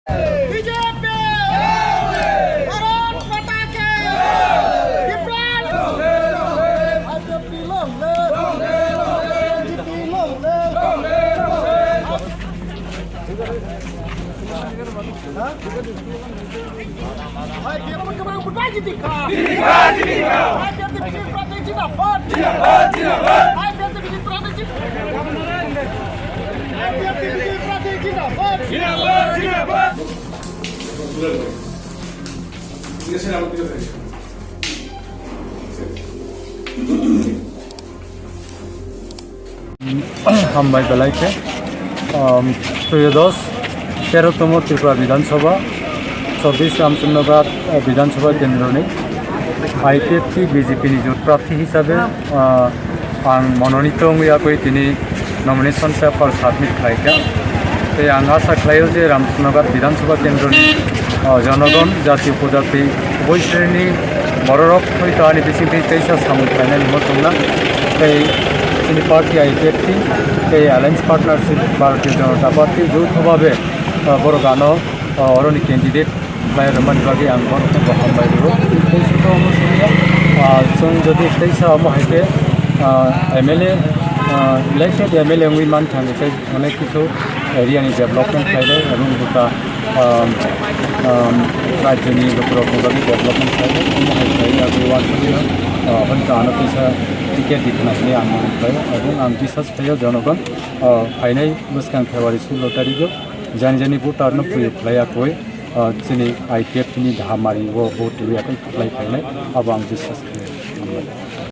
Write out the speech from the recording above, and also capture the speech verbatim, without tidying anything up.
বিজেপি! ভারত মাতা কি! Biplab! BJP long live! BJP long live! ভাই, বিপ্লব কুমার মুন্ডা জিন্দাবাদ! জিন্দাবাদ, জিন্দাবাদ! ভাই, বিজেপি প্রার্থী জিন্দাবাদ! জিন্দাবাদ, জিন্দাবাদ! ভাই, বিজেপি প্রার্থী জিন্দাবাদ! ভাই, বিজেপি প্রার্থী জিন্দাবাদ! জিন্দাবাদ, জিন্দাবাদ! Hambai belai khe, um, Troyodosh, terotomo Tripura Bidhan Sabha, chobbish Ramchandra Nagar, uh, Bidhan Sabha kendroni I P F T B J P ni jot prarthi hisabe, uh, ang mononito wngwi yakwi tini nomination paper submit khlaikha. Tei ang asa khlaio je Ramchandra Bidhan Sabha kendroni, o, jonogon, jati upojati, boi sreni bororok hoi to ani bisingtwi teisa samung khlainani muchungna. Tei chini party I P F T tei alliance partnership Bharatiya Janata Party joutho bhabe, o, borok ano, o, oroni candidate khlai rwmani bagwi ang borokno bo hambai rwo. Tei sitwmano simiya, ah, chwng jodi teisa omo hai khe, ah, M L A, ah, elected M L A wngwi mankha hwnkhe tei onek kisu area ni development khlainai, aboni bwkha, ah, ah, rajyoni lukurokni bagwi development khlainai, omo hai khlaiwi aboni uansukmano, ah, hwnkhe ano teisa ticket di khna hwnwi ang mano khlaio. Aboni ang biswas khlaio jonogon, ah, phainai bwskang February sulo tarikgo jani jani voter no phuyu khlai yakwi, ah, chini I P F T ni Dhahamari o vote rwya khe kwplai phainai, abo ang biswas khlaio.